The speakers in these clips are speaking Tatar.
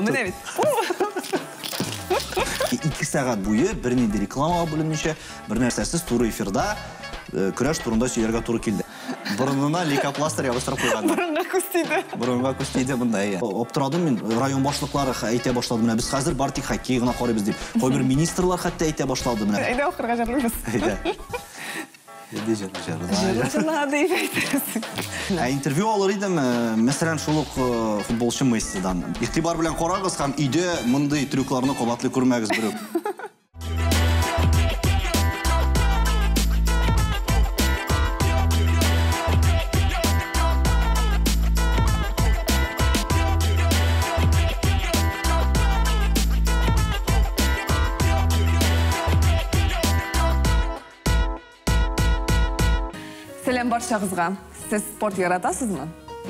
Менә бит. 2 сәгать буе бернинди рекламага бүленмичә, бер нәрсәсез туры эфирда көрәш турында сөйләргә туры килде. Борынына лейкопластырь ябыштырып куйганнар. Борынга күз тиде. Борынга күз тиде монда, әйе. Аптырадым мин, район башлыклары әйтә башлады, менә без хәзер бар тик хоккей гына карыйбыз дип. Кайбер министрлар хәтта әйтә башлады менә. Әйдә ахырга җырлыйбыз. Әйдә. Әйдә җырла, җырла. Җырла, җырла дип әйтәсең. Ә интервью алыр идем, мәсәлән, шул ук футболчы Мессидан. Игътибар белән карагыз һәм өйдә мондый трюкларны кабатлый күрмәгез берүк. Сәлам барчагызга. Сез спорт яратасызмы?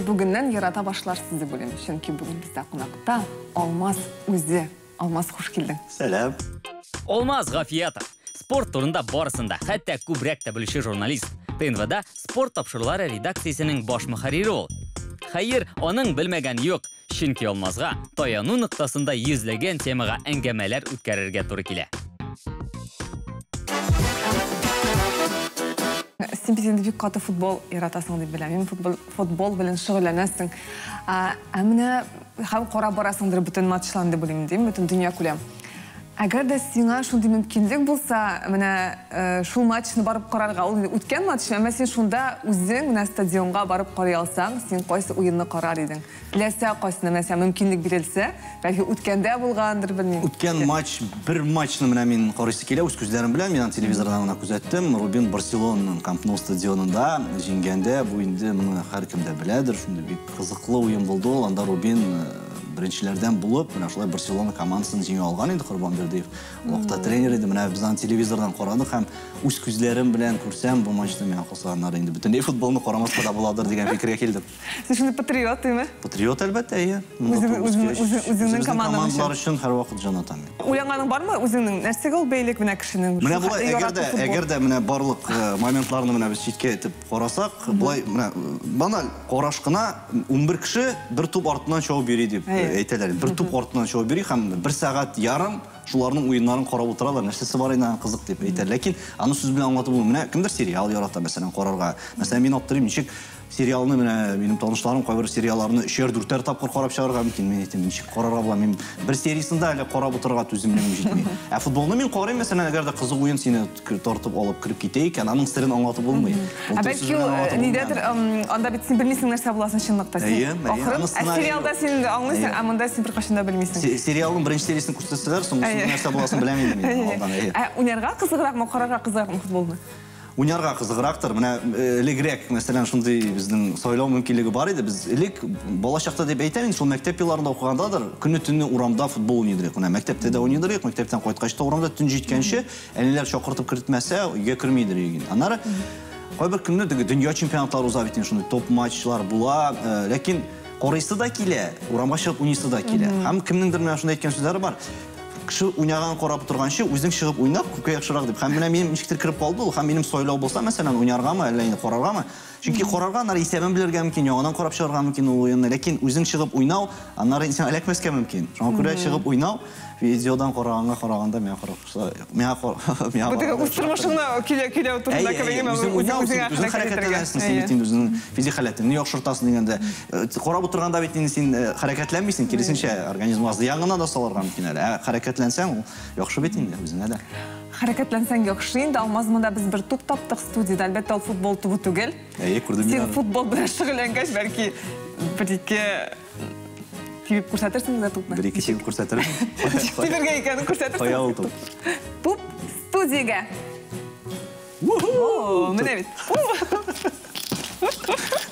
Бүгеннән ярата башларсыз дип уйлыйм, чөнки бүген бездә кунакта Алмаз үзе. Алмаз, хуш килдең. Сәлам. Алмаз Гафиятов. Спорт турында барысын да, хәтта күбрәк тә белүче журналист. ТНВда спорт тапшырулары редакциясенең баш мөхәррире ул. Хәер, аның белмәгән юк, чөнки Алмазга таяну ноктасында йөзләгән темага әңгәмәләр үткәрергә туры килә. Син бит инде бик каты футбол яратасың дип беләм. Мин футбол белән шөгыльләнәсең. Ә менә һәм карап барасыңдыр бөтен матчларны дип уйлыйм, дим, бөтен дөнья күләм. Әгәр дә сиңа шундый мөмкинлек булса, менә шул матчны барып карарга, ул инде үткән матч, әмма син шунда үзең менә стадионга барып карый алсаң, син кайсы уенны карар идең? Теләсә кайсына, мәсәлән, мөмкинлек бирелсә, бәлки үткәндә булгандыр, белмим. Үткән матч, бер матчны менә мин карыйсы килә үз күзләрем белән, мин аны телевизордан гына күзәттем. Рубин Барселонаның Камп Ноу стадионында җиңгәндә, бу инде моны һәркем дә беләдер, шундый бик кызыклы уен булды ул. Анда Рубин беренчеләрдән булып, менә шулай Барселона командасын җиңә алган инде Корбан Бердыев. Ул вакытта тренер иде. Менә без аны телевизордан карадык һәм үз күзләрем белән күрсәм, бу матчны миңа калса, аннары инде бөтенләй футболны карамаска да буладыр дигән фикергә килдем. Син шундый патриот, димме? Патриот, әлбәттә, әйе. Үзеңнең командаң командалар өчен һәрвакыт җан атам мин. Уйланганың бармы үзеңнең? Нәрсәгә ул бәйлек менә кешенең? Менә болай, әгәр дә менә барлык моментларны менә без читкә итеп карасак, болай менә баналь караш кына 11 кеше бер туп артыннан чабып йөри дип әйтәләр. Бер туп артыннан чабып йөри һәм 1 сәгать ярым шуларның уеннарын карап утыралар. Нәрсәсе бар инде кызык дип әйтәләр. Ләкин аны сүз белән аңлатып булмый. Менә кемдер сериал ярата, мәсәлән, карарга. Мәсәлән, мин аптырыйм, ничек сериалны менә минем танышларым кайбер сериалларны 3-4 тапкыр карап чыгарга мөмкин. Мин әйтәм, ничек карарга була? Мин бер сериясендә әле карап утырырга түземлегем җитми. Ә футболны мин карыйм, мәсәлән, әгәр дә кызык уен сине тартып алып кереп китә икән, аның серен аңлатып булмый. Ә бәлки ул нидәдер, анда бит син белмисең нәрсә буласын чынлыкта. Ахырын, ә сериалда син аңлыйсың, ә монда син беркайчан да белмисең. Сериалның беренче сериясен күрсәтсәләр, соңгысында нәрсә буласын беләм инде мин алдан. Ә уйнарга кызыгракмы, карарга кызыгракмы футболны? Уйнарга кызыграктыр. Менә элегрәк, мәсәлән, шундый безнең сайлау мөмкинлеге бар иде. Без элек бала чакта дип әйтәм, шул мәктәп елларында укыгандадыр, көне-төне урамда футбол уйныйдык. Менә мәктәптә дә уйныйдык, мәктәптән кайткач та урамда төн җиткәнче әниләр чакыртып кертмәсә, өйгә кермидер иде. Аннары кайбер көнне теге дөнья чемпионатлары уза бит инде, шундый топ матчлар була, ләкин карыйсы да килә, урамга чыгып уйныйсы да килә. Һәм кемнеңдер менә шундый әйткән сүзләре бар. Кеше уйнаган карап торганчы, үзең чыгып уйнап, күпкә яхшырак дип. Һәм менә минем ничектер кереп калды ул, һәм минем сайлау булса, мәсәлән, уйнаргамы, әллә инде караргамы? Чөнки карарга аннары исәбен белергә мөмкин, яңадан карап чыгарга мөмкин ул уенны. Ләкин үзең чыгып уйнау, аннары инсан эләкмәскә мөмкин. Шуңа күрә чыгып уйнау, видеодан караганга караганда миңа миңа Бу теге үз тормышыңны көйләү турында кебек, үзең уйнау, үзең хәрәкәтләнәсең, син бит инде үзеңнең физик халәтеңне яхшыртасың дигәндә. Карап утырганда бит инде син хәрәкәтләнмисең, киресенчә, организмга зыян гына да салырга мөмкин әле. Ә хәрәкәтләнсәң, ул яхшы бит инде үзеңә дә. Хәрәкәтләнсәң яхшы инде, Алмаз, монда без бер туп таптык студияда. Әлбәттә, ул футбол тубы түгел. Әйе, күрдем мин Син футбол белән шөгыльләнгәч, бәлки бер-ике тибеп күрсәтерсең дә тупны. Бер-ике тибеп күрсәтермен. Тибергә икәнен күрсәтерсең. Кая ул туп? Туп студиягә. О, менә бит.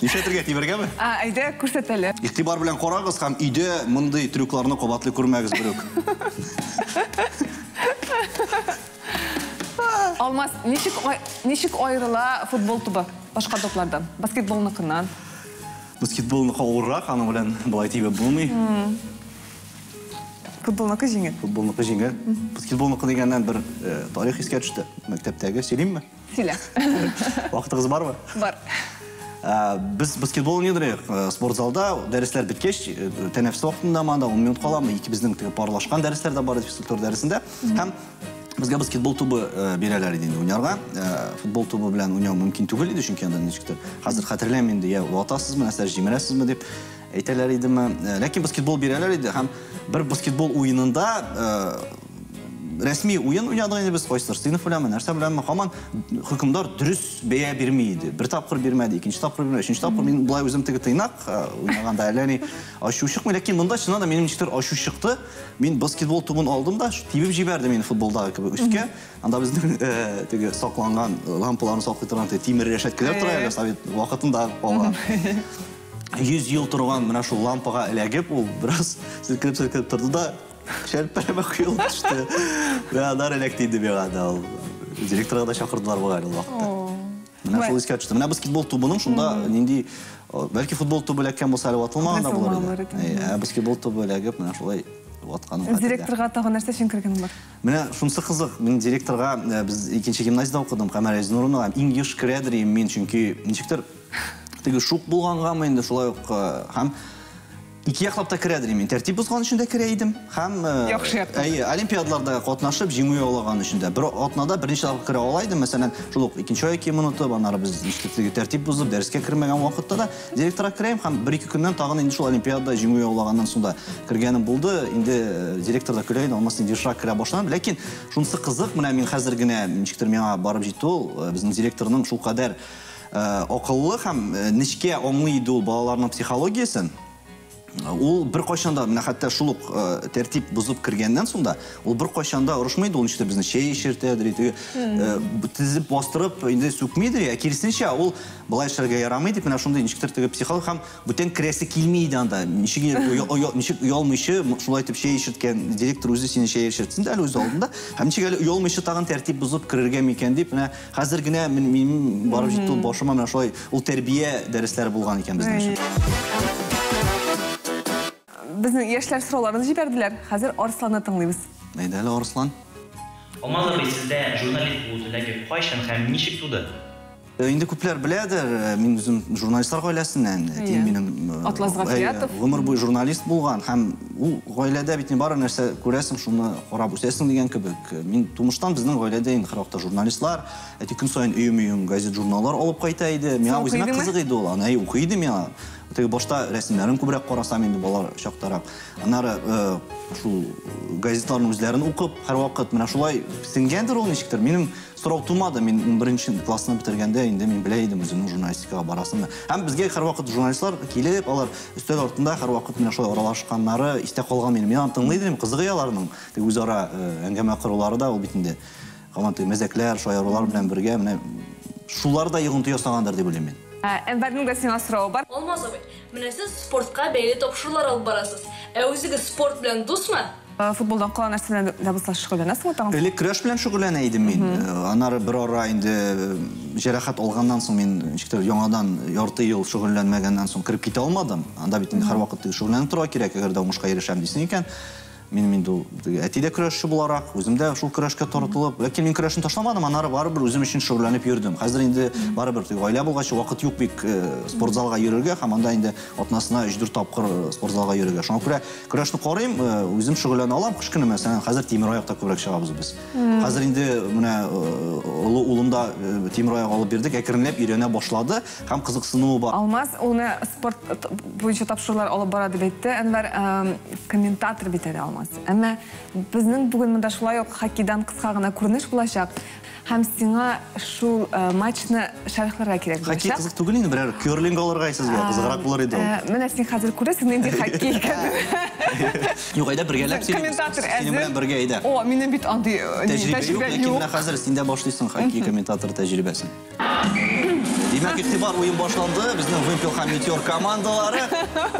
Нишләтергә, тибергәме? Әйдә, күрсәт әле. Игътибар белән карагыз һәм өйдә мондый трюкларны кабатлый күрмәгез берүк. Алмаз, ничек аерыла футбол тубы башка туплардан? Баскетболныкыннан? Баскетболныкы авыррак, аның белән болай тибеп булмый. Футболныкы җиңел. Футболныкы җиңел. Баскетболныкы дигәннән бер тарих искә төште. Мәктәптәге, сөйлимме? Сөйлә. Вакытыгыз бармы? Бар. Без баскетбол уйныйдык спортзалда, дәресләр беткәч, тәнәфес вакытында анда 10 минут каламы, икебезнең теге парлашкан дәресләр дә бар иде физкультура дәресендә. Һәм безгә баскетбол тубы бирәләр иде инде уйнарга. Футбол тубы белән уйнау мөмкин түгел иде, чөнки анда ничектер. Хәзер хәтерләмим инде, я ватасызмы, нәрсә җимерәсезме дип әйтәләр идеме. Ләкин баскетбол бирәләр иде һәм бер баскетбол уенында рәсми уен уйнадык инде без, кайсыдыр сыйныф беләнме, нәрсә беләнме, һаман хөкемдар дөрес бәя бирми иде. Бер тапкыр бирмәде, икенче тапкыр бирмәде, өченче тапкыр мин болай үзем теге тыйнак уйнаганда әллә ни ачу чыкмый, ләкин монда чыннан да минем ничектер ачу чыкты. Мин баскетбол тубын алдым да, тибеп җибәрдем инде футболдагы кебек өскә. Анда безнең теге сакланган лампаларны саклый торган теге тимер рәшәткәләр тора әле, совет вакытында калган. 100 ел торган менә шул лампага эләгеп, ул бераз селкенеп-селкенеп торды да, шәлперәмә коелып төште. Вә аннары эләкте инде миңа да ул. Директорга да чакырдылар бугай ул вакытта. Менә шул искә төште. Менә баскетбол тубының шунда нинди, бәлки футбол тубы эләккән булса әле ватылмаган да булыр иде. Ә баскетбол тубы эләгеп, менә шулай ватканым хәтердә. Директорга тагын нәрсә өчен кергән бар? Менә шунысы кызык, мин директорга, без икенче гимназиядә укыдым, Камәр Әзинуровна, иң еш керәдер идем мин, чөнки ничектер теге шук булгангамы инде шулай ук һәм ике яклап та керәдер мин. Тәртип бозган өчен дә керә идем. Һәм яхшы яктан. Әйе, олимпиадаларда катнашып җиңү яулаган өчен дә. Бер атнада берничә тапкыр керә ала идем. Мәсәлән, шул ук икенче ай киемен отып, аннары без ничектер теге тәртип бозып, дәрескә кермәгән вакытта да директорга керәм һәм бер-ике көннән тагын инде шул олимпиадада җиңү яулаганнан соң да кергәнем булды. Инде директор да көлә иде, алмас инде ешрак керә башладым. Ләкин шунысы кызык, менә мин хәзер генә ничектер миңа барып җитте ул, безнең директорның шул кадәр акыллы һәм нечкә аңлый иде ул балаларның психологиясен. Ул бер кайчан да, менә хәтта шул ук тәртип бозып кергәннән соң да, ул бер кайчан да орышмый иде, ул ничектер безне чәй эчертәдер, теге тезеп бастырып инде сүкмидер, ә киресенчә ул былай эшләргә ярамый дип менә шундый ничектер теге психолог һәм бүтән керәсе килми иде анда. Ничек ничек оялмыйча шулай итеп чәй эчерткән директор үзе сине чәй эчертсен дә әле үзе алдында. Һәм ничек әле оялмыйча тагын тәртип бозып керергә микән дип менә хәзер генә мин барып җитте ул башыма менә шулай ул тәрбия дәресләре булган икән безнең өчен. Безнең яшьләр сорауларын җибәрделәр. Хәзер Арсланны тыңлыйбыз. Әйдә әле, Арслан. Алмаз абый, сездә журналист булу теләге кайчан һәм ничек туды? Инде күпләр беләдер, мин үзем журналистлар гаиләсеннән, әтием минем Атлас Гафиятов. Гомер буе журналист булган һәм ул гаиләдә бит бары нәрсә күрәсең, шуны карап үсәсең дигән кебек. Мин тумыштан безнең гаиләдә инде һәрвакытта журналистлар, әти көн саен өем-өем газет, журналлар алып кайта иде. Миңа үземә кызык иде ул, аны укый иде миңа. Теге башта рәсемнәрен күбрәк карасам инде балалар чактарак. Аннары шул газетларның үзләрен укып, һәрвакыт менә шулай сеңгәндер ул ничектер. Минем сорау тумады. Мин 11 классны бетергәндә инде мин белә идем үземнең журналистикага барасымны. Һәм безгә һәрвакыт журналистлар килеп, алар өстәл артында һәрвакыт менә шулай аралашканнары истә калган минем. Мин аны тыңлый идем, кызык аларның. Теге үзара әңгәмә корулары да ул бит инде. Һаман теге мәзәкләр, шаярулар белән бергә менә шулар да йогынты ясагандыр дип уйлыйм мин. Әнвәрнең дә сиңа соравы бар. Алмаз абый, менә сез спортка бәйле тапшырулар алып барасыз. Ә үзегез спорт белән дусмы? Футболдан кала нәрсә белән дә булса шөгыльләнәсеңме тагын? Элек көрәш белән шөгыльләнә идем мин. Аннары бер ара инде җәрәхәт алганнан соң мин ничектер яңадан ярты ел шөгыльләнмәгәннән соң кереп китә алмадым. Анда бит инде һәрвакыт шөгыльләнеп торырга кирәк, әгәр дә уңышка ирешәм дисең икән. Минем инде ул әти дә көрәшче буларак, үзем дә шул көрәшкә тартылып, ләкин мин көрәшне ташламадым, аннары барыбер үзем өчен шөгыльләнеп йөрдем. Хәзер инде барыбер теге гаилә булгач, вакыт юк бик спортзалга йөрергә һәм анда инде атнасына 3-4 тапкыр спортзалга йөрергә. Шуңа күрә көрәшне карыйм, үзем шөгыльләнә алам. Кыш көне мәсәлән, хәзер тимер аякта күбрәк чыгабыз без. Хәзер инде менә олы улым да тимер аяк алып бирдек, әкренләп өйрәнә башлады һәм кызыксынуы бар. Алмаз ул спорт буенча тапшырулар алып бара дип әйтте. Әнвәр комментатор бит әле Алмаз. Әмма безнең бүген монда шулай ук хоккейдан кыска гына күренеш булачак. Һәм сиңа шул матчны шәрехләргә кирәк булачак. Хоккей кызык түгел инде, берәр керлинг алырга сезгә кызыграк булыр иде ул. Менә син хәзер күрәсең нинди хоккей икәнен. Юк, әйдә бергәләп сөйлибез. Комментатор әзер. Синең белән бергә әйдә. О, минем бит андый тәҗрибә юк, ләкин менә хәзер син дә башлыйсың хоккей комментатор тәҗрибәсен. Димәк, игътибар, уен башланды. Безнең Вымпел һәм Метеор командалары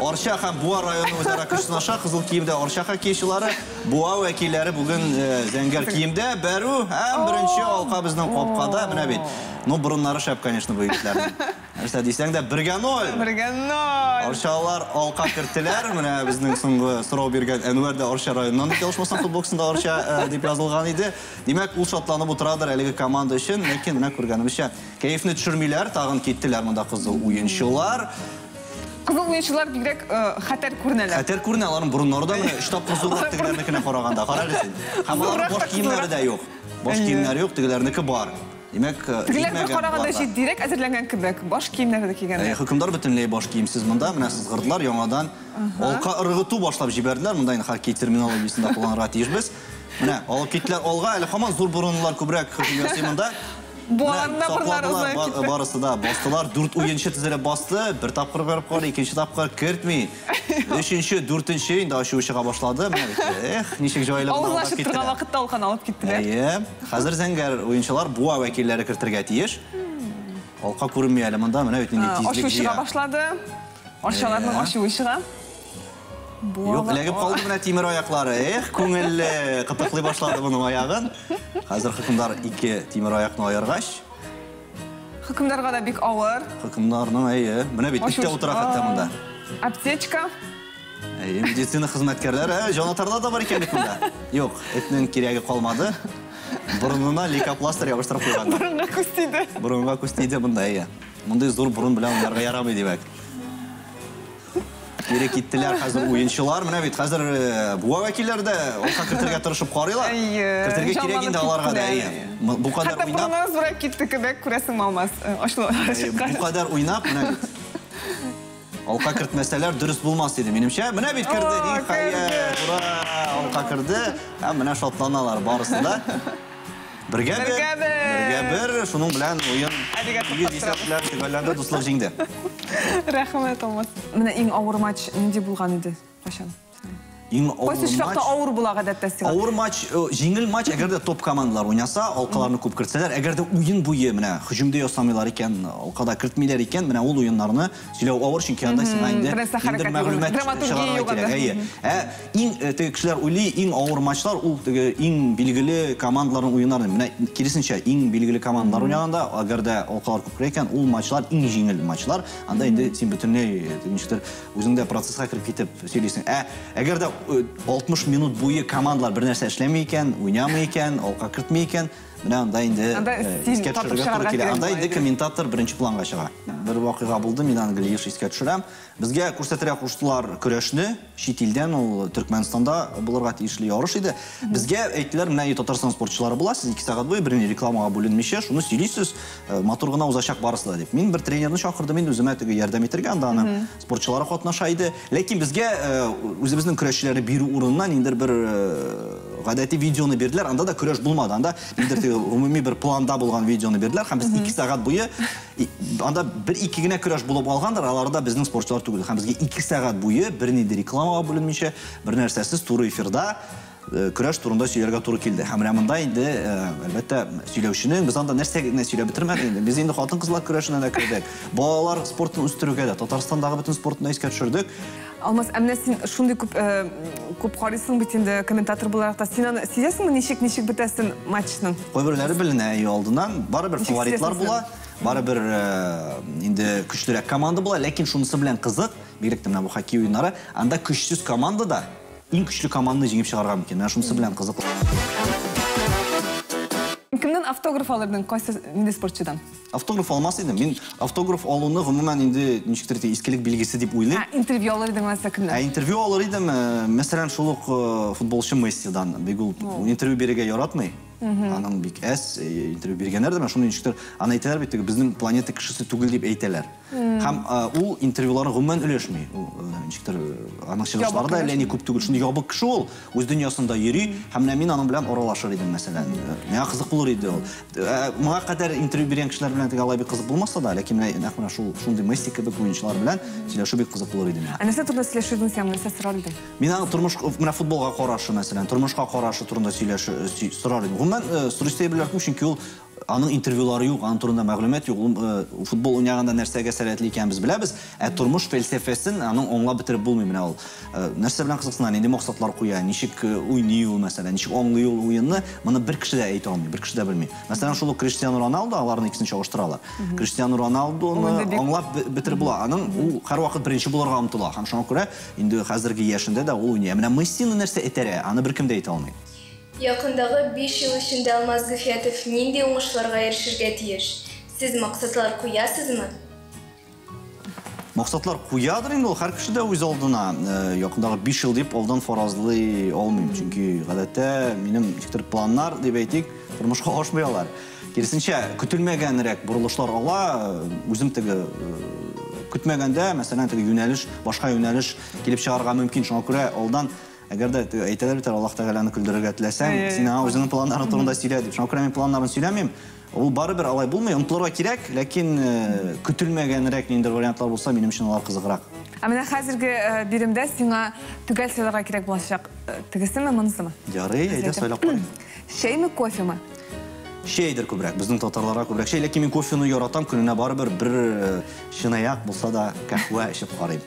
Арча һәм Буа районы үзара көч сынаша. Кызыл киемдә Арча хоккейчылары, Буа вәкилләре бүген зәңгәр киемдә. Бәрү һәм беренче алка безнең капкада. Менә бит. Ну, борыннары шәп, конечно, бу егетләрнең. Нәрсә дисәң дә, 1-0. 1-0. Арчалар алка керттеләр. Менә безнең соңгы сорау биргән Әнвәр дә Арча районыннан дип ялгышмасам, футбоксында Арча дип язылган иде. Димәк, ул шатланып утырадыр әлеге команда өчен, ләкин менә күргәнебезчә, кәефне төшермиләр, тагын киттеләр монда кызыл уенчылар. Кызыл уенчылар бигрәк хәтәр күренәләр. Хәтәр күренә, аларның борыннары да менә өч тапкыр зуррак тегеләрнекенә караганда. Кара әле син. Һәм аларның баш киемнәре дә юк. Баш киемнәре юк, тегеләрнеке бар. Димәк, Тегеләр бер караганда җитдирәк әзерләнгән кебек, баш киемнәре дә кигәннәр. Хөкемдар бөтенләй баш киемсез монда, менә сызгырдылар, яңадан алка ыргыту башлап җибәрделәр. Монда инде хоккей терминологиясендә кулланырга тиешбез. Менә алып киттеләр алга, әле һаман зур борынлылар күбрәк һөҗүм ясый монда. Буаларында борыннары озаеп китте. Барысы да бастылар. 4 уенчы тезелеп басты. Бер тапкыр бәреп карый, икенче тапкыр кертми. Өченче, дүртенче инде ачуы чыга башлады. Менә бит, эх, ничек җайлы гына Авыз алдап ачып киттеләр. торган вакытта алканы алып киттеләр. Әйе. Хәзер зәңгәр уенчылар Буа вәкилләре кертергә тиеш. Алка күренми әле монда. Менә бит нинди тизлек Ачуы чыга җыя. башлады. Арчаларның ачуы чыга. Юк, эләгеп калды менә тимер аяклары. Эх, күңелле, кытыклый башлады моның аягын. Хәзер хөкемдар ике тимер аякны аергач. Хөкемдарга да бик авыр. Хөкемдарның, әйе, менә бит эттә утыра хәтта монда. Аптечка. Әйе, медицина хезмәткәрләре, җанатарлар да бар икән бит монда. Юк, этнең кирәге калмады. Борынына лейкопластырь ябыштырып куйганнар. Борынга күз тиде. Борынга күз тиде монда, әйе. Мондый зур борын белән уйнарга ярамый, димәк. Кире киттеләр хәзер уенчылар. Менә бит хәзер Буа вәкилләре дә алка кертергә тырышып карыйлар. Кертергә кирәк инде аларга да, әйе. Бу кадәр Хәтта уйнап. борыннары зурайып китте кебек, күрәсең, Алмаз. Ачулы чыккан. Бу кадәр уйнап, менә бит. Алка кертмәсәләр дөрес булмас иде, минемчә. Менә бит керде, ниһаять. Ура! Алка керде. Һәм менә шатланалар барысы да. Бергә бер, Бергә бер. бергә бер, шуның белән уен Әлегә тигез исәп белән төгәлләнде, дуслык җиңде. Рәхмәт, Алмаз. Менә иң авыр матч нинди булган иде? Кайчан? Иң авыр Кайсы очракта матч? авыр була гадәттә сиңа? Авыр матч, җиңел матч, әгәр дә топ командалар уйнаса, алкаларны күп кертсәләр, әгәр дә уен буе менә һөҗүмдә ясамыйлар икән, алкада кертмиләр икән, менә ул уеннарны сөйләү авыр, чөнки анда сиңа инде Бераз ниндидер хәрәкәт юк, мәгълүмат драматургия чыгарырга юк кирәк. анда. Әйе. Иң теге кешеләр уйлый, иң авыр матчлар ул теге иң билгеле командаларның уеннары. Менә киресенчә, иң билгеле командалар уйнаганда, әгәр дә алкалар күп керә икән, ул матчлар иң җиңел матчлар. Анда инде син бөтенләй ничектер үзең дә процесска кереп китеп сөйлисең. Әгәр дә 60 минут буе командалар бер нәрсә эшләми икән, уйнамый икән, алка кертми икән, менә анда инде, Анда стиль искә тартып төшерергә туры чыгарга килә. кирәк Анда була инде инде. комментатор беренче планга чыга. Бер вакыйга булды, мин аны гел еш искә төшерәм. Безгә күрсәтергә куштылар көрәшне, чит илдән, ул Төркмәнстанда булырга тиешле ярыш иде. Безгә әйттеләр, менә Татарстан спортчылары була, сез 2 сәгать буе бернинди рекламага бүленмичә, шуны сөйлисез, матур гына узачак барысы да дип. Мин бер тренерны чакырдым, инде үземә теге ярдәм итергә, анда аның спортчылары катнаша иде. Ләкин безгә үзебезнең көрәшчеләрне бирү урынына ниндидер бер гадәти видеоны бирделәр, анда да көрәш булмады, анда ниндидер теге гомуми бер планда булган видеоны бирделәр һәм без 2 сәгать буе анда бер-ике генә көрәш булып алгандыр, аларда безнең спортчылар түгел. Һәм безгә 2 сәгать буе бернинди рекламага бүленмичә, бер нәрсәсез туры эфирда көрәш турында сөйләргә туры килде. Һәм менә монда инде, әлбәттә, сөйләүченең без анда нәрсә генә сөйләп бетермәдек инде. Без инде хатын-кызлар көрәшенә дә кердек. Балалар спортын үстерүгә дә, Татарстандагы бөтен спортны искә төшердек. Алмаз, ә менә син шундый күп карыйсың бит инде комментатор буларак та. Син аны сизәсеңме, ничек бетәсен матчның? Кайберләре беленә өй алдыннан, барыбер Ничек фаворитлар сизәсең була, син? барыбер инде көчлерәк команда була, ләкин шунысы белән кызык, бигрәк тә менә бу хоккей уеннары, анда көчсез команда да иң көчле команданы җиңеп чыгарга мөмкин. Менә шунысы белән кызык. Кемнән автограф алырдың? Кайсы нинди спортчыдан? Автограф алмас идем. Мин автограф алуны гомумән инде ничектер итеп искелек билгесе дип уйлыйм. Ә, интервью алыр идең мәсәлән кемнән? Ә, интервью алыр идем, мәсәлән, шул ук футболчы Мессидан. Бик ул интервью бирергә яратмый. Аның бик әз интервью биргәннәр дә, менә шуны ничектер, аны әйтәләр бит, теге безнең планета кешесе түгел дип әйтәләр. Һәм ул интервьюларын гомумән өләшми. Ул ничектер аның чыгышлары да әллә ни күп түгел. Шундый ябык кеше ул, үз дөньясында йөри. Һәм менә мин аның белән аралашыр идем, мәсәлән. Миңа кызык булыр иде ул. Моңа кадәр интервью биргән кешеләр белән теге алай бик кызык булмаса да, ләкин менә нәкъ менә шундый Месси кебек уенчылар белән сөйләшү бик кызык булыр иде миңа. Ә нәрсә турында сөйләшердең син, нәрсә сорар идең? Мин аның тормыш, менә футболга карашы, мәсәлән, тормышка карашы турында сорар идем. Гомумән, сорыйсы әйберләр күп, чөнки ул Аның интервьюлары юк, аның турында мәгълүмат юк. Ул футбол уйнаганда нәрсәгә сәләтле икәнен без беләбез, ә тормыш фәлсәфәсен аның аңлап бетереп булмый. Менә ул нәрсә белән кызыксына, нинди максатлар куя, ничек уйный ул, мәсәлән, ничек аңлый ул уенны, моны бер кеше дә әйтә алмый, бер кеше дә белми. Мәсәлән, шул ук Криштиану Роналду, аларны икесен чагыштыралар. Криштиану Роналдуны аңлап бетереп була. Аның ул һәрвакыт беренче булырга омтыла һәм шуңа күрә инде хәзерге яшендә дә ул уйный. Ә менә Мессины нәрсә этәрә, аны беркем дә әйтә алмый. Якындагы 5 ел эчендә Алмаз Гафиятов нинди уңышларга ирешергә тиеш? Сез максатлар куясызмы? Максатлар куядыр инде ул һәр кеше дә үз алдына. Якындагы 5 ел дип алдан фаразлый алмыйм, чөнки гадәттә минем ничектер планнар дип әйтик, тормышка ашмый алар. Киресенчә, көтелмәгәнрәк борылышлар ала, үзем теге көтмәгәндә, мәсәлән, теге юнәлеш, башка юнәлеш килеп чыгарга мөмкин. Шуңа күрә алдан әгәр дә әйтәләр бит, Аллаһ Тәгаләне көлдерергә теләсәң, син аңа үзеңнең планнарың турында сөйлә дип. Шуңа күрә мин планнарын сөйләмим. Ул барыбер алай булмый, омтылырга кирәк, ләкин көтелмәгәнрәк ниндидер вариантлар булса, минем өчен алар кызыграк. Ә менә хәзерге биремдә сиңа төгәл сайларга кирәк булачак. Тегесеме, монысымы? Ярый, әйдә сайлап карыйм. Чәйме, кофемы? Чәйдер күбрәк, безнең татарларга күбрәк чәй, ләкин мин кофены яратам, көненә барыбер бер чынаяк булса да каһвә эчеп карыйм.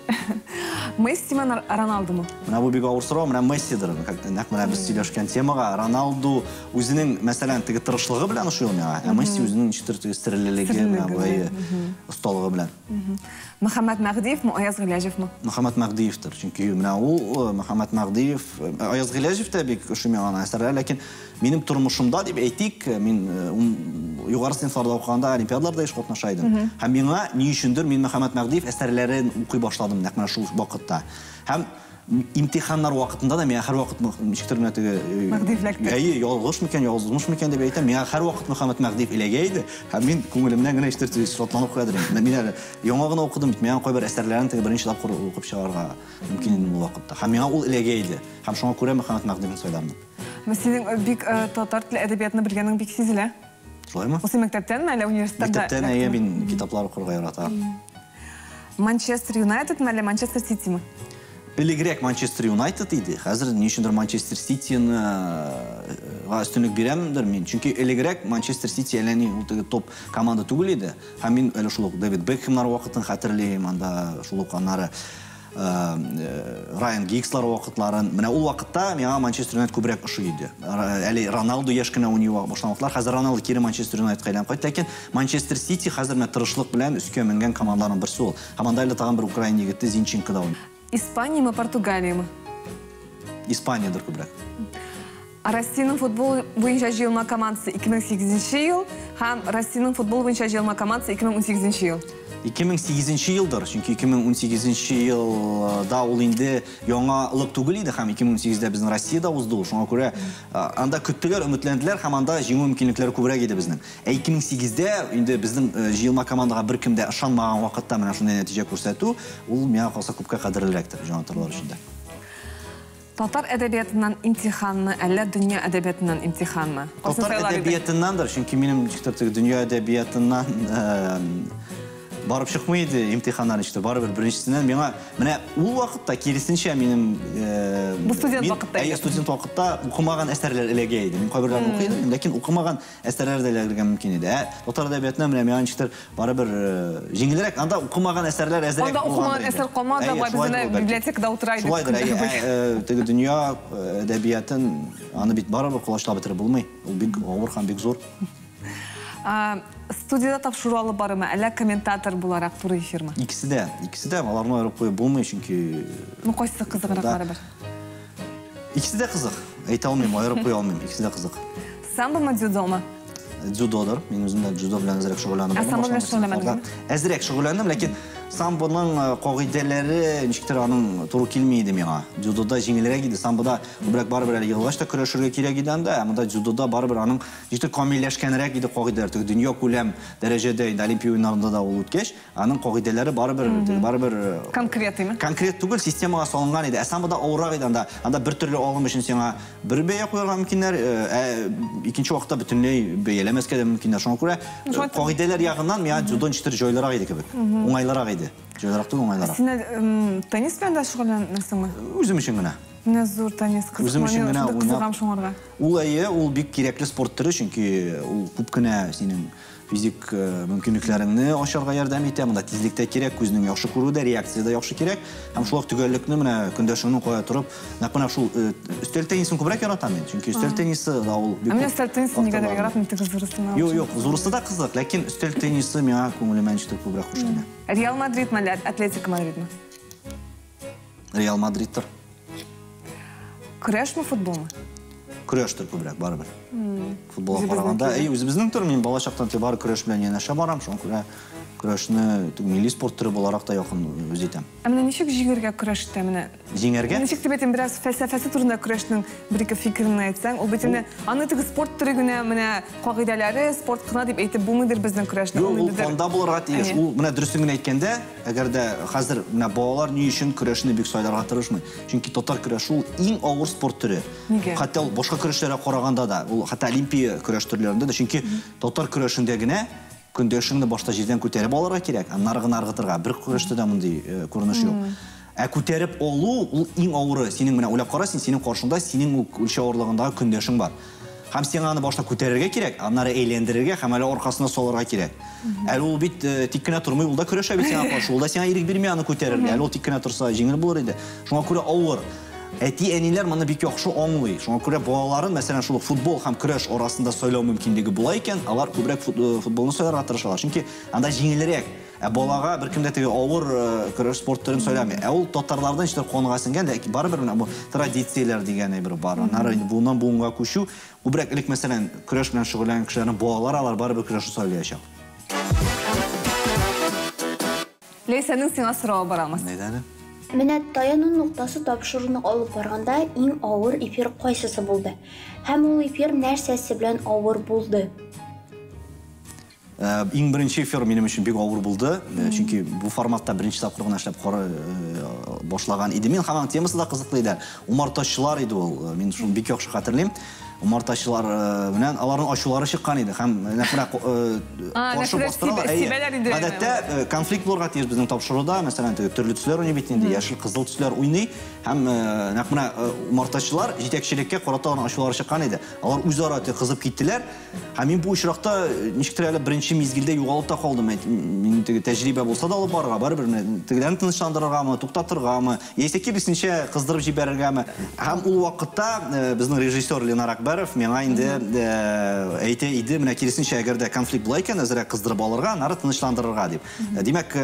Мессиме, Роналдумы? Менә бу бик авыр сорау, менә Мессидер, нәкъ менә без сөйләшкән темага. Роналду үзенең, мәсәлән, теге тырышлыгы белән ошый ул миңа, ә Месси үзенең ничектер теге серлелеге, менә болай осталыгы белән. Мөхәммәт Мәһдиевме, Аяз Гыйләҗевме? Мөхәммәт Мәһдиевтер, чөнки менә ул Мөхәммәт Мәһдиев, Аяз Гыйләҗев тә бик ошый миңа аның әсәрләре, ләкин минем тормышымда дип әйтик, мин югары сыйныфларда укыганда олимпиадаларда еш катнаша идем. Һәм миңа ни өчендер мин Мөхәммәт Мәһдиев әсәрләрен укый башладым нәкъ менә шул вакытта. Һәм имтиханнар вакытында да миңа һәрвакыт ничектер менә теге Мәһдиев эләкте. Әйе, ялгыш микән, язылмыш микән дип әйтәм, миңа һәрвакыт Мөхәммәт Мәһдиев эләгә иде. Һәм мин күңелемнән генә ничектер шатланып куя идем. Мин әле яңа гына укыдым бит, миңа кайбер әсәрләрен теге беренче тапкыр укып чыгарга мөмкин иде ул вакытта. Һәм миңа ул эләгә иде. Һәм шуңа күрә Мөхәммәт Мәһдиевне сайладым. Синең бик татар теле әдәбиятны белгәнең бик сизелә. Шулаймы? Ул син мәктәптәнме әллә университетта? Мәктәптән, әйе, мин китаплар укырга яратам. Манчестер Юнайтед әллә Манчестер Ситиме? Элегрәк Манчестер Юнайтед иде. Хәзер ни өчендер Манчестер Ситины өстенлек бирәмдер мин. Чөнки элегрәк Манчестер Сити әллә ни ул теге топ команда түгел иде. Һәм мин әле шул ук Дэвид Бекхэмнар вакытын хәтерлим, анда шул ук аннары Райан Гиггслар вакытларын. Менә ул вакытта миңа Манчестер Юнайтед күбрәк ошый иде. Әле Роналду яшь кенә уйный башлаган вакытлар. Хәзер Роналду кире Манчестер Юнайтедка әйләнеп кайтты. Ләкин Манчестер Сити хәзер менә тырышлык белән өскә менгән командаларның берсе ул. Һәм анда әле тагын бер украин егете Зинченко да уйный. Испаниямы, Португалиямы? Испаниядыр күбрәк. Россиянең футбол буенча җыелма командасы 2008 ел һәм Россиянең футбол буенча җыелма командасы 2018 ел. 2008 елдыр, чөнки 2018 елда ул инде яңалык түгел иде һәм 2018-дә безнең Россиядә узды ул. Шуңа күрә анда көттеләр, өметләнделәр һәм анда җиңү мөмкинлекләре күбрәк иде безнең. Ә 2008-дә инде безнең җыелма командага беркем дә ышанмаган вакытта менә шундый нәтиҗә күрсәтү, ул миңа калса күпкә кадерлерәктер җанатарлар өчен дә. Татар әдәбиятыннан имтиханмы, әллә дөнья әдәбиятыннан имтиханмы? Татар әдәбиятыннандыр, чөнки минем ничектер теге дөнья әдәбиятыннан барып чыкмый иде имтиханнар ничектер. Барыбер беренчесеннән миңа менә ул вакытта киресенчә минем бу студент вакытта. Әйе, студент вакытта укымаган әсәрләр эләгә иде. Мин кайберләрен укый идем, ләкин укымаган әсәрләр дә эләгергә мөмкин иде. Ә татар әдәбиятыннан менә миңа ничектер барыбер җиңелрәк. Анда укымаган әсәрләр әзрәк. Анда укымаган әсәр калмады, бай без библиотекада утыра идек. Шулайдыр, әйе, теге дөнья әдәбиятын аны бит барыбер колачлап бетереп булмый. Ул бик авыр һәм бик зур. Студияда тапшыру алып барымы, әллә комментатор буларак туры эфирмы? Икесе дә, икесе дә, аларны аерып куеп булмый, чөнки Ну, кайсы кызыграк барыбер? Икесе дә кызык. Әйтә алмыйм, аерып куя алмыйм. Икесе дә кызык. Самбомы, дзюдомы? Дзюдодыр. Мин үзем дә дзюдо белән әзрәк шөгыльләндем. Ә самбо белән шөгыльләнмәдеңме? Әзрәк шөгыльләндем, ләкин самбоның кагыйдәләре ничектер аның туры килми иде миңа. Дзюдода җиңелрәк иде, самбода күбрәк барыбер әле егылгач та көрәшергә кирәк иде анда, ә монда дзюдода барыбер аның ничектер камилләшкәнрәк иде кагыйдәләр. Теге дөнья күләм дәрәҗәдә инде Олимпия уеннарында да ул үткәч, аның кагыйдәләре барыбер барыбер конкрет име? Конкрет түгел, системага салынган иде. Ә самбода авыррак иде анда. Анда бер төрле алым өчен сиңа бер бәя куярга мөмкиннәр, ә икенче вакытта бөтенләй бәяләмәскә дә мөмкиннәр. Шуңа күрә кагыйдәләр ягыннан миңа дзюдо ничектер җайлырак иде кебек. Уңайлырак иде. Җайлырак түгел, уңайлырак. Син теннис белән дә шөгыльләнәсеңме? Үзем өчен генә. Менә зур теннис кызык. Үзем өчен генә уйнап. Кызыгам шуңарга. Ул әйе, ул бик кирәкле спорт төре, чөнки ул күп кенә синең физик мөмкинлекләреңне ачарга ярдәм итә. Монда тизлек тә кирәк, күзнең яхшы күрүе дә, реакция дә яхшы кирәк. Һәм шул ук төгәллекне менә көндәшеңнең кая торып, нәкъ менә шул өстәл теннисын күбрәк яратам мин. Чөнки өстәл теннисы да ул бик. Ә менә өстәл теннисын нигәдер яратмыйм, теге зурысын. Юк, юк, зурысы да кызык, ләкин өстәл теннисы миңа күңелемә ничектер күбрәк хуш килә. Реал Мадридмы әллә Атлетико Мадридмы? Реал Мадридтыр. Көрәшме, футболмы? Көрәштер күбрәк, барыбер. Футболга караганда, әй, үзебезнең төр, мин бала чактан бары көрәш белән янәшә барам, шуңа күрә көрәшне милли спорт төре буларак та якын үз итәм. Ә менә ничек җиңәргә көрәштә менә? Җиңәргә? Ничек дип әйтим, бераз фәлсәфәсе турында көрәшнең бер-ике фикерен әйтсәң, ул бит инде аны теге спорт төре генә менә кагыйдәләре спорт кына дип әйтеп булмыйдыр безнең көрәшне. Юк, ул канда булырга тиеш. Ул менә дөресен генә әйткәндә, әгәр дә хәзер менә балалар ни өчен көрәшне бик сайларга тырышмый? Чөнки татар көрәше ул иң авыр спорт төре. Хәтта ул башка көрәшләргә караганда да, ул хәтта олимпия көрәш төрләрендә дә, чөнки татар көрәшендә генә көндәшеңне башта җирдән күтәреп алырга кирәк, аннары гына ыргытырга. Бер көрәштә дә мондый күренеш юк. Ә күтәреп алу ул иң авыры. Синең менә уйлап кара, син синең каршыңда синең үк үлчәү авырлыгындагы көндәшең бар. Һәм сиңа аны башта күтәрергә кирәк, аннары әйләндерергә һәм әле аркасына салырга кирәк. Әле ул бит тик кенә тормый, ул да көрәшә бит сиңа каршы, ул да сиңа ирек бирми аны күтәрергә. Әле ул тик кенә торса җиңел булыр иде. Шуңа күрә авыр. Әти-әниләр моны бик яхшы аңлый. Шуңа күрә балаларын, мәсәлән, шул футбол һәм көрәш арасында сайлау мөмкинлеге була икән, алар күбрәк футболны сайларга тырышалар. Чөнки анда җиңелрәк. Ә балага беркем дә теге авыр көрәш спорт төрен сайламый. Ә ул татарлардан ничектер канга сеңгән, ләкин барыбер менә бу традицияләр дигән әйбер бар. Аннары инде буыннан буынга күчү. Күбрәк элек, мәсәлән, көрәш белән шөгыльләнгән кешеләрнең балалары алар барыбер көрәшне сайлаячак. Ләйсәнең сиңа соравы бар, Алмаз. Әйдә әле. Менә таяну ноктасы тапшыруны алып барганда иң авыр эфир кайсысы булды? Һәм ул эфир нәрсәсе белән авыр булды? Иң беренче эфир минем өчен бик авыр булды, чөнки бу форматта беренче тапкыр гына эшләп башлаган идем. Мин һаман темасы да кызыклы иде. Умартачылар иде ул. Мин шуны бик яхшы хәтерлим. Умартачылар белән аларның ачулары чыккан иде һәм нәкъ менә каршы бастыралар. Гадәттә конфликт булырга тиеш безнең тапшыруда, мәсәлән, теге төрле төсләр уйный бит инде, яшел, кызыл төсләр уйный һәм нәкъ менә умартачылар җитәкчелеккә карата аларның ачулары чыккан иде. Алар үзара кызып киттеләр. Һәм мин бу очракта ничектер әле беренче мизгелдә югалып та калдым. Мин теге тәҗрибә булса да алып барырга, барыбер менә тегеләрне тынычландырыргамы, туктатыргамы, яисә киресенчә кыздырып җибәрергәме. Һәм ул вакытта безнең режиссер Ленар Акбаров миңа инде әйтә иде, менә киресенчә, әгәр дә конфликт була икән, әзрәк кыздырып алырга, аннары тынычландырырга дип. Димәк,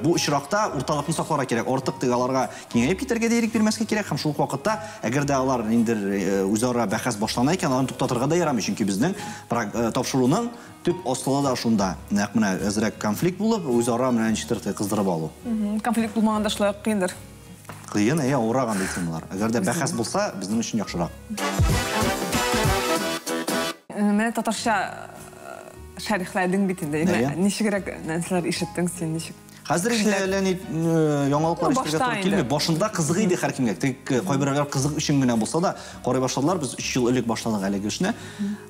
бу очракта урталыкны сакларга кирәк, артык теге аларга киңәеп китәргә дә ирек бирмәскә кирәк, һәм шул ук вакытта, әгәр дә алар ниндидер үзара бәхәс башлана икән, аларны туктатырга да ярамый, чөнки безнең тапшыруның төп асылы да шунда. Нәкъ менә әзрәк конфликт булып, үзара менә ничектер кыздырып алу. Конфликт булмаганда шулай ук кыендыр. Кыен, әйе, авыррак андый темалар. Әгәр дә бәхәс булса, безнең өчен яхшырак. Менә татарча шәрехләдең бит инде. Ничегрәк нәрсәләр ишеттең син, ничек? Хәзер инде әллә ни яңалыклар ишетергә туры килми. Башында кызык иде һәркемгә. Тик кайберәүләр кызык өчен генә булса да карый башладылар. Без 3 ел элек башладык әлеге эшне.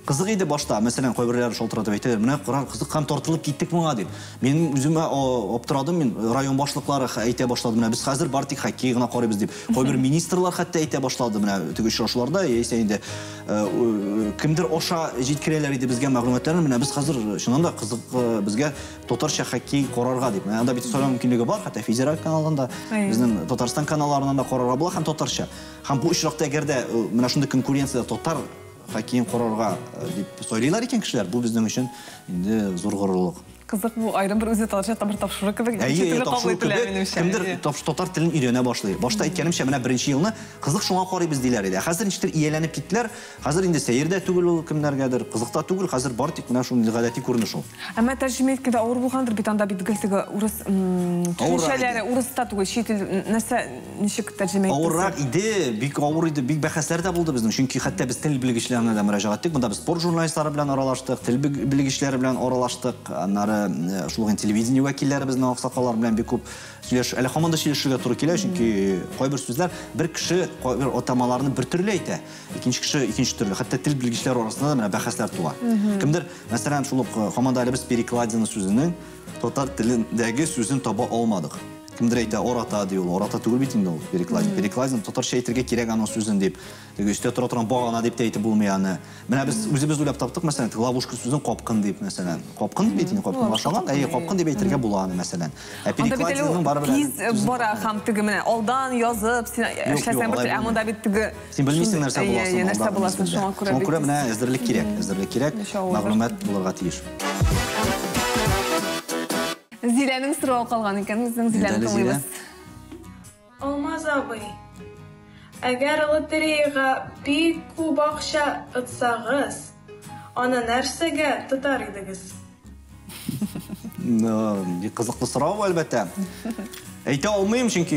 Кызык иде башта. Мәсәлән, кайберәүләр шалтыратып әйтәләр, менә карар кызык һәм тартылып киттек моңа дип. Мин үземә аптырадым, мин район башлыклары әйтә башлады, менә без хәзер бар тик хоккей гына карыйбыз дип. Кайбер министрлар хәтта әйтә башлады, менә теге очрашуларда, яисә инде кемдер аша җиткерәләр иде безгә мәгълүматларны, менә без хәзер чыннан да кызык безгә татарча хоккей карарга дип. Менә анда бит сайлау мөмкинлеге бар, хәтта федераль каналдан да, безнең Татарстан каналларынан да карарга була һәм татарча. Һәм бу очракта әгәр дә менә шундый конкуренцияда татар хоккеен карарга дип сайлыйлар икән кешеләр, бу безнең өчен инде зур горурлык. Кызык, бу аерым бер үзе татарча бер тапшыру кебек, икенче төрле кабул ителә минемчә. Кемдер татар телен өйрәнә башлый. Башта әйткәнемчә, менә беренче елны кызык шуңа карыйбыз диләр иде. Хәзер ничектер ияләнеп киттеләр. Хәзер инде сәер дә түгел ул кемнәргәдер, кызык та түгел, хәзер бар тик менә шундый гадәти күренеш ул. Әмма тәрҗемә иткәндә авыр булгандыр бит, анда бит гел теге урыс төшенчәләре, урыс та түгел, чит ил нәрсә ничек тәрҗемә иттең? Авыррак иде, бик авыр иде, бик бәхәсләр дә булды безнең. Чөнки хәтта без тел белгечләренә дә мөрәҗәгать иттек. Монда без спорт журналистлары белән аралаштык, тел белгечләре белән аралаштык. Аннары шул ук телевидение вәкилләре безнең аксакаллар белән бик күп сөйләш, әле һаман да сөйләшергә туры килә, чөнки кайбер сүзләр бер кеше кайбер атамаларны бер төрле әйтә, икенче кеше икенче төрле. Хәтта тел белгечләре арасында да менә бәхәсләр туа. Кемдер, мәсәлән, шул ук һаман да әле без перекладина сүзенең татар телендәге сүзен таба алмадык. Кемдер әйтә, ората ди ул. Ората түгел бит инде ул, перекладина. Перекладина татарча әйтергә кирәк аның сүзен дип. Теге өстә тора торган багана дип тә әйтеп булмый аны. Менә без үзебез уйлап таптык, мәсәлән, теге ловушка сүзен капкын дип, мәсәлән. Капкын бит инде, капкын ашалган, әйе, капкын дип әйтергә була аны, мәсәлән. Ә перекладинаның барыбер тиз бара һәм теге менә алдан язып, син эшләсәң бер, ә монда бит теге Син белмисең нәрсә буласын, нәрсә буласын, шуңа күрә. Шуңа күрә менә әзерлек кирәк, әзерлек кирәк, мәгълүмат булырга тиеш. Зиләнең соравы калган икән, безнең Зиләне тыңлыйбыз. Алмаз абый, әгәр лотереяга бик күп акча отсагыз, аны нәрсәгә тотар идегез? Бик кызыклы сорау, әлбәттә. Әйтә алмыйм, чөнки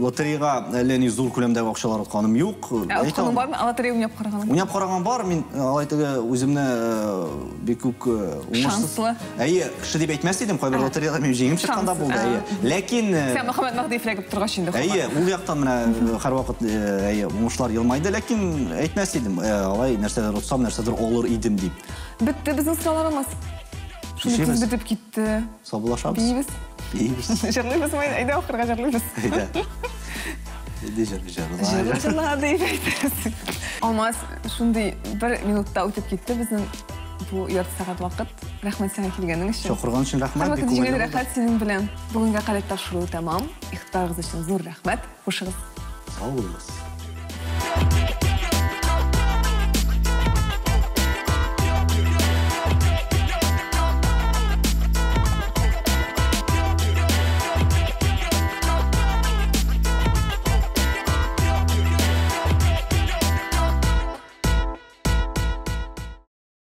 лотереяга әллә ни зур күләмдәге акчалар отканым юк. Ә отканың бармы? Лотерея уйнап караганың? Уйнап караган бар. Мин алай теге үземне бик үк уңышсыз. Шанслы. Әйе, кеше дип әйтмәс идем, кайбер лотереяда мин җиңеп чыккан да булды, әйе. Ләкин Сән Мөхәммәт Мәһдиев эләгеп торгач инде. Әйе, ул яктан менә һәрвакыт әйе, уңышлар елмайды, ләкин әйтмәс идем, алай нәрсәдер отсам, нәрсәдер алыр идем дип. Бетте безнең сорауларыбыз. Шуны тиз бетеп китте. Саубуллашабыз. Биибез. Биибез. Җырлыйбызмы? Әйдә ахырга җырлыйбыз. Әйдә. Әйдә җыр, җырла. Җырла, җырла дип әйтәсең. Алмаз, шундый бер минутта үтеп китте безнең бу ярты сәгать вакыт. Рәхмәт сиңа килгәнең өчен. Чакырган өчен рәхмәт. Һәрвакыт җиңел рәхәт синең белән. Бүгенге каләт тапшыруы тәмам. Игътибарыгыз өчен зур рәхмәт. Хушыгыз. Сау булыгыз.